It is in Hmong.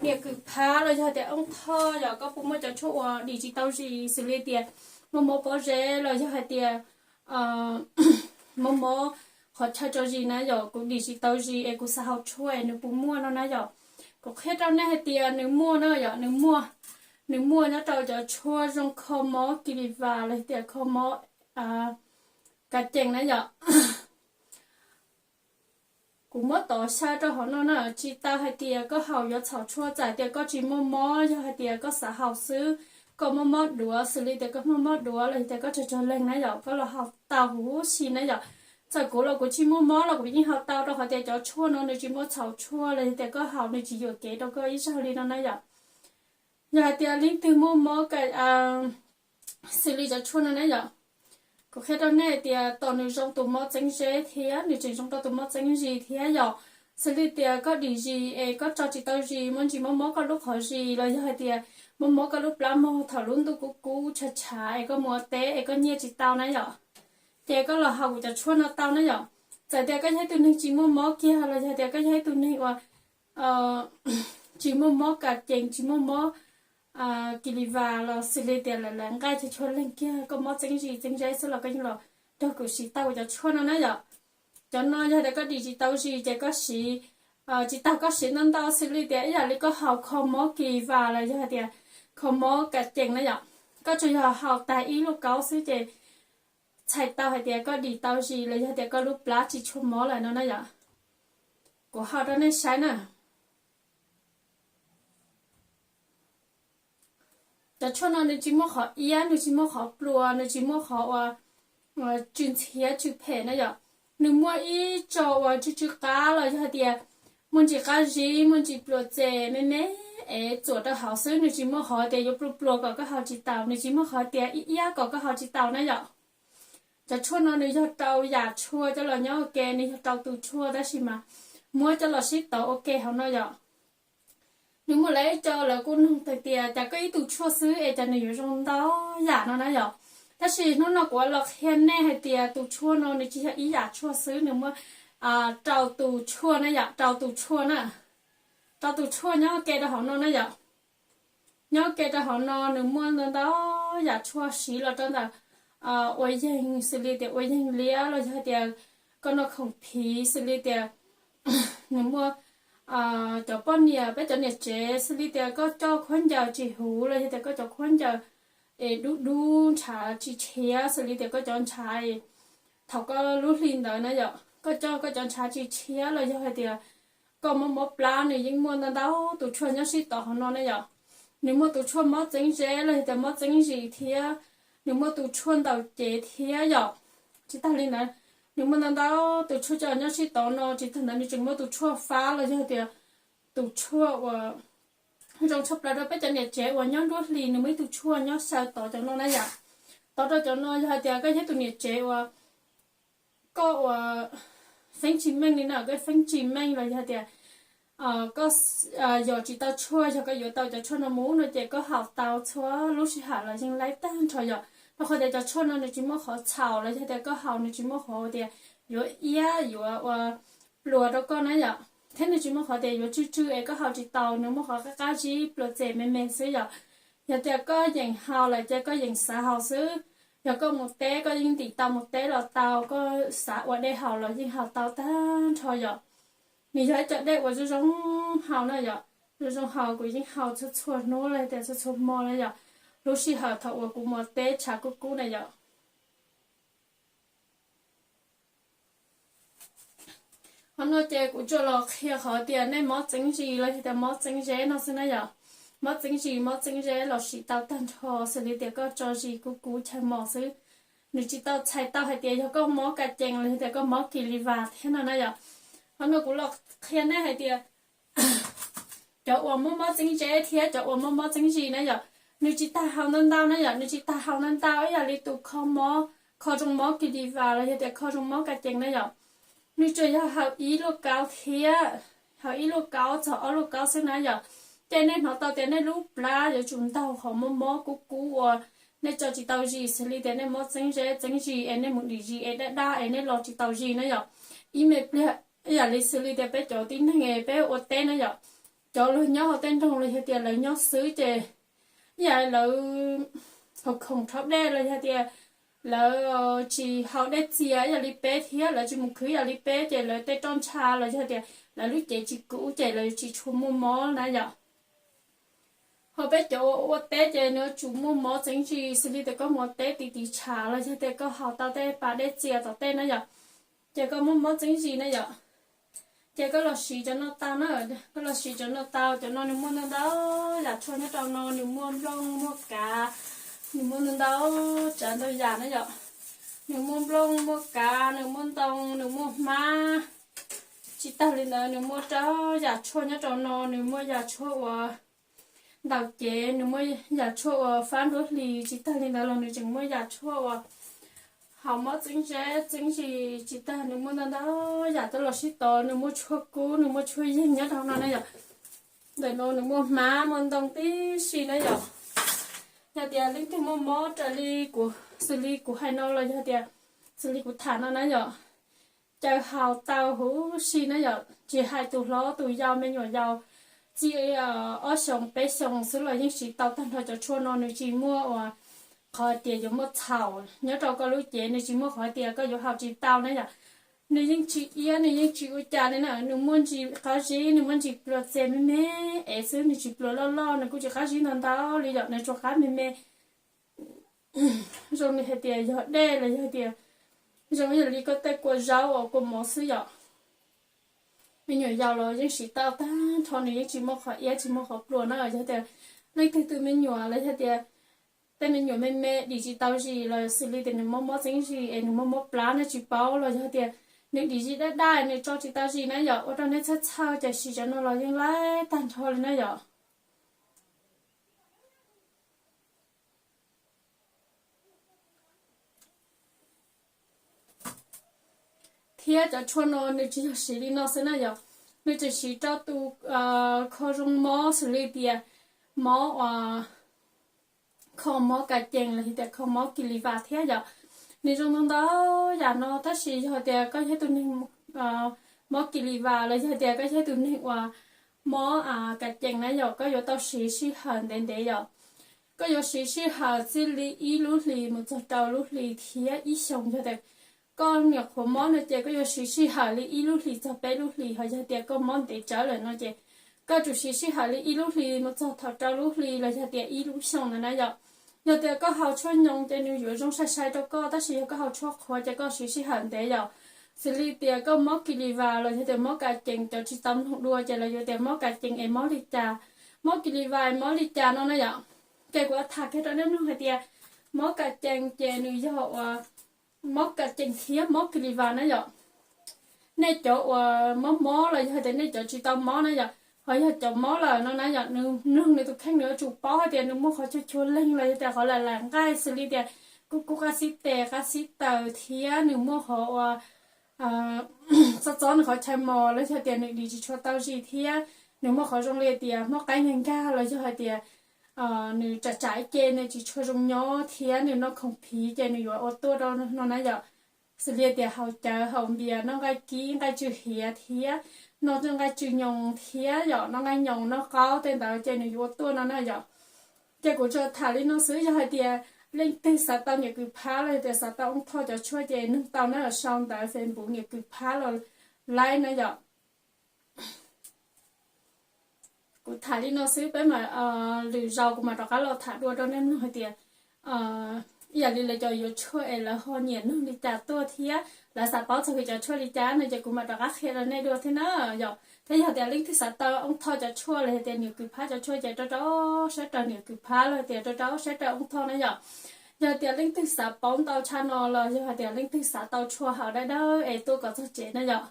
niam kws phav los yog tias oob thoj yom, koj puas muaj cov tshuaj uas dim tsis tau zis xws li tias mob mob pob zeb los yog hais tias mob mob qhov chaw tso zis na yom, kuv dim tsis tau zis es kuv xav haus tshuaj es nws puas muaj no na yom. Kuv qhia rau nej hais tias nws muaj na yom, nws muaj, nws muaj nyob rau cov tshuaj zoo kho mob kis lis vas los yog tias kho mob ka cees na yom. Kuv muab tov xyaw rau hauv no na, tsis tau hais tias koj haus yuav txhaum tshuaj, txawm tias koj tsis muaj mob, yog hais tias koj xav haus xwb, koj mob mob duav xws li tias koj mob mob duav los yog tias koj tsawg tsawg leeg na yom, koj los haus tau huv si na yom. Txawm kuv los kuv tsis muaj mob los kuv yeej haus tau rau qhov tias cov tshuaj no nws tsis muaj txhaum tshuaj los yog tias koj haus nws tsis yuam kev rau koj ib zaug li no na yom. Yog hais tias leej twg muaj mob ka xws li cov tshuaj no na yom, kuv qhia rau nej tias tos nws zoo tus mob txeeb zeb thiab nws tseem zoo rau tus mob txeeb zis thiab yom. Xws li tias koj dim zis es koj tso tsis tau zis, muaj ntsis mob mob koj lub qhov zis los yog hais tias mob mob koj lub plab mog thaum lub ntuj kub kub tshav tshav es koj mus ua teb es koj nyiaj tsis tau na yom, ces koj los haus kuv cov tshuaj no tau na yom. Txawm tias koj yog ib tug neeg tsis muaj mob kiag los yog tias koj yog ib tug neeg uas tsis muaj mob ka cees, tsis muaj mob kis lis vas los xws li tias lawv lawv nqaij chaw tshua leeg kiag, koj mob txeeb zis txeeb zeb xwb los koj yeej los nrog kuv siv tau cov tshuaj no na yom. Cov no yog tias koj dim tsis tau zis ces koj siv, tsis tas koj siv ntau ntau xws li tias ib yam li koj haus kho mob kis lis vas los yog hais tias kho mob ka cees na yom, koj tsuas yog haus tag ib lub kaub xwb ces txhais tau hais tias koj dim tau zis los yog tias koj lub plab tsis tshua mob lawm no na yom. Kuv haus rau nej saib na. Cov tshuaj no nws tsis muaj qhov iab, nws tsis muaj qhov pluas, nws tsis muaj qhov uas tsw ntxhiab tsw phem na yom. Nws muaj ib co uas tsw tsw qab los yog hais tias muaj ntsis qab zib, muaj ntsis pluas txes me me es txuam rau hauv xwb, nws tsis muaj qhov tias yuav pluas pluas kom koj haus tsis taus, nws tsis muaj qhov tias ib iab kom koj haus tsis taus na yom. Cov tshuaj no nws yog rau yam tshuaj coj los nyob ua ke, nws yog rau tus tshuaj tab sis mas muab coj los sib tov ua ke hauv no yom. Nws muaj lawv ib co lawv kuj nug tias cas koj ib tug tshuaj xwb es cas nws yuav zoo ntau yam no na yom. Tab sis hnub no kuv los qhia nej hais tias tus tshuaj no nws tsis yog ib yam tshuaj xwb, nws muaj rau tus tshuaj na yom, rau tus tshuaj na, rau tus tshuaj nyob ke rau hauv no na yom. Nyob ke rau hauv no nws muaj ntau ntau yam tshuaj siv los rau ntawm ua yeeg xws li tias ua yeeg liab los yog tias koj noj khoom phiv xws li tias nws muaj cov poj niam, peb cov niam tsev xws li tias koj coj khaub ncaws tsis huv los yog tias koj cov khaub ncaws es dub dub ntshav tsis tshiab xws li tias koj cov ntshav thaum koj lub hli ntawd na yom, koj coj koj cov ntshav tsis tshiab los yog hais tias koj mob mob plab nws yeej muaj ntau ntau tus tshuaj nyob sib tov hauv no na yom. Nws muaj tus tshuaj mob txeeb zeb los yog tias mob txeeb zis thiab nws muaj tus tshuaj ntaus cev thiab yom. Tsis tas li ntawd, nws muaj ntau ntau tus tshuaj coj nyob sib tov no, tsis tas ntawd nws tseem muaj tus tshuaj fab los yog tias tus tshuaj uas zoo tshaj plaws rau peb cov niam tsev uas nyob nruab hlis, nws muaj ib tug tshuaj nyob xyaw tod cov no na yom. Tod rau cov no yog hais tias koj yog tus niam tsev uas koj uas feeb tsis meej li na, koj feeb tsis meej los yog tias koj yos tsis tau tshuaj, yog koj yuav tau cov tshuaj no mus no ces koj haus tau txhua lub sij hawm los yeej laib tag nrho yom. Rau qhov tias cov tshuaj no nws tsis muaj qhov txhaum los yog tias koj haus nws tsis muaj qhov tias yuav iab yuav ua pluas rau koj na yom, thiab nws tsis muaj qhov tias yuav tsw tsw es koj haus tsis tau, nws muaj qhov qab qab zib pluas txes me me xwb yom. Yog tias koj yeem haus lawm ces koj yeem xav haus xwb. Yog koj mus teb koj yeej ntim tau, mus teb los tau, koj xav ua dej haus los yeej haus tau tag nrho yom. Nws yog ib co dej uas zoo zoo haus na yom, zoo zoo haus, kuv yeej haus txhua txhua hnub los tias txhua txhua hmo na yom. Lub sij hawm thaum uas kuv mus teb tshav kub kub na yom. Qhov no ces kuv tsuas los qhia qhov tias nej mob txeeb zis los yog tias mob txeeb zeb no xwb na yom. Mob txeeb zis mob txeeb zeb los sim tau tag nrho xws li tias koj tso zis kub kub chaw mos xwb. Nws tsis tau txhais tau hais tias yog koj mob ka cees los yog tias koj mob kis lis vas thiab no na yom. Qhov no kuv los qhia nej hais tias cov uas mob mob txeeb zeb thiab cov uas mob mob txeeb zis na yom, nws tsis tas haus ntau ntau na yom, nws tsis tas haus ntau ntau ib yam li tus kho mob, kho zoo mob kis lis vas los yog tias kho zoo mob ka cees na yom. Nws tsuas yog haus ib luaj kaub thiab, haus ib luaj kaub txog ob luaj kaub xwb na yom. Ces nej hnov tau tias nej lub plab yuav tsum ntaug qhov mob mob kub kub uas nej tso tsis tau zis xws li tias nej mob txeeb zeb txeeb zis es nej mus dim zis es daj daj es nej los tsis tau zis na yom. Ib me pliag ib yam li xws li tias peb cov tib neeg es peb ua teb na yom, cov luag nyob hauv tej nroog los yog tias lawv nyob xwb ces ib yam lawv haus khoom rhaub dej los yog tias lawv tsis haus dej txias ib yam li peb thiab lawv tsis mus khwv ib yam li peb ces lawv tej roj ntsha los yog tias lawv lub cev tsis kub ces lawv tsis tshua muaj mob na yom. Ho peb cov ua ua teb ces nws yuav tsum muaj mob txeeb zis xws li tias koj mus ua teb tiv tiv tshav los yog tias koj haus tau tej pas dej txias tom tej na yom, ces koj muaj mob txeeb zis na yom. Ces koj los siv cov no tau na, koj los siv cov no tau, cov no nws muaj ntau ntau yam tshuaj nyob rau no, nws muaj nplooj muaj kav, nws muaj ntau ntau tsav ntau yam na yom. Nws muaj nplooj muaj kav, nws muaj ntoo, nws muaj hmab. Tsis tag li ntawd nws muaj rau yam tshuaj nyob rau no, nws muaj yam tshuaj uas ntaus cev, nws muaj yam tshuaj uas fab nruab hlis, tsis tag li ntawd los nws tseem muaj yam tshuaj uas haus mob txeeb zeb txeeb zis, tsis tag nws muaj ntau ntau yam tuaj los sib tov, nws muaj tshuaj kub, nws muaj tshuaj yeeg nyob rau no na yom. Ntawm no nws muaj hmab muaj ntoo tib si na yom. Yog tias leej twg muaj mob raws li kuv, xws li kuv hais no los yog tias xws li kuv tham no na yom, caw haus tau huv si na yom, tsis hais tus hlob tus yau me nyuam yaus txij ob xyoos peb xyoos xwb los yeej siv tau tag nrho cov tshuaj no, nws tsis muaj uas qhov tias yuav muaj txhaum nyob rau koj lub cev, nws tsis muaj qhov tias koj yuav haus tsis tau na yom. Nws yeej tsis iab, nws yeej tsis ua cas li na, nws muaj ntsis qab zib, nws muaj ntsis pluas txias me me es xwb, nws tsis pluas loj loj, nws kuj tsis qab zib ntau ntau li yom, nws tsuas qab me me. Zoo li hais tias yog dej los yog tias zoo yam li koj tej kua zaub uas kua mov xwb yom. Me nyuam yaus los yeej siv tau tag nrho, nws yeej tsis muaj qhov iab tsis muaj qhov pluas na. Yog tias leej twg tus me nyuam los yog tias tej me nyuam me me dim tsis tau zis los xws li tias nws mob mob txeeb zis es nws mob mob plab nej tsis paub los yog tias nws dim zis daj daj nws tso tsis tau zis na yom, ua rau nej txhawj txhawj ces siv cov no los yeej laib tag nrho li na yom. Thiab cov tshuaj no nws tsis yog siv li no xwb na yom, nws tseem siv rau tus kho zoo mob xws li tias mob uas kho mob kas cees los yog tias kho mob kis lis vas thiab yom. Nws zoo ntau ntau yam no tab sis yog tias koj yog tus neeg mob kis lis vas los yog tias koj yog tus neeg uas mob kas cees na yom, koj yuav tau siv sij hawm ntev ntev yom. Koj yuav siv sij hawm txij li ib lub hlis mus txog rau lub hlis thiab ib xyoos. Yog tias koj nyuam qhuav mob no ces koj yuav siv sij hawm li ib lub hlis txog peb lub hlis, ho yog tias koj mob ntev tsawv lawm no ces koj tsum siv sij hawm li ib lub hlis mus txog thaum rau lub hlis los yog tias ib lub xyoo ntawd na yom. Yog tias koj haus tshuaj nyoos ces nws yuav zoo sai sai rau koj, tab sis yog koj haus tshuaj qhuav ces koj siv sij hawm ntev yom. Xws li tias koj mob kis lis vas los yog tias mob kas cees, cov tsis tau mloog dua ces lawv yuav tias mob kas cees es mob li cas, mob kis lis vas es mob li cas no na yom. Ces kuv tham kiag rau nej mloog hais tias mob kas cees ces nws yog uas mob kas cees thiab mob kis lis vas na yom. Nej cov uas mob mob los yog tias nej cov tsis tau mob na yom, ho yog cov mob lawm no na yom, nws mloog nws tus kheej nws yuav tsum paub hais tias nws muaj qhov chua chua leeg los yog tias qhov lam lam nqaij xws li tias kub kub qab xib tes qab xib taws thiab nws muaj qhov uas txob txob nws qhov chaw mos los yog tias nws dim tsis tshua tau zis thiab nws muaj qhov zoo li tias mob qaib nkag nkag los yog hais tias nws tsam tsam ib ce nws tsis tshua zoo nyob thiab nws noj khoom phiv ces nws yuav ua tuaj rau no na yom. Xws li tias haus cawv haus npias noj nqaij kib nqaij tsw hiav thiab noj nqaij tsw nyoos thiab yom, noj nqaij nyoos noj qaub tej ntawd ces nws yuav ua tuaj no na yom. Ces kuv tsuas tham li no xwb, yog hais tias leej twg xav tau niam kws phab los yog tias xav tau oob thoj cov tshuaj ces nug tau na, sau ntawv Facebook niam kws phab los laib na yom. Kuv tham li no xwb peb mam, lwm zaus kuv mam rov qab los tham dua rau nej mloog hais tias ib yam li lawv cov yuav tshuaj es lawv ho nyiam nug li cas tuaj thiab lawv xav paub txog kev cov tshuaj li cas no ces kuv mam rov qab qhia rau nej dua thiab na yom. Thiab yog tias leej twg xav tau oob thoj cov tshuaj los yog tias niam kws phab cov tshuaj ces rau rau sab raws niam kws phab los tias rau rau sab raws oob thoj na yom. Yog tias leej twg xav paub ntau tshaj no los yog hais tias leej twg xav tau tshuaj haus dawb dawb es tuaj kom txog tsev na yom,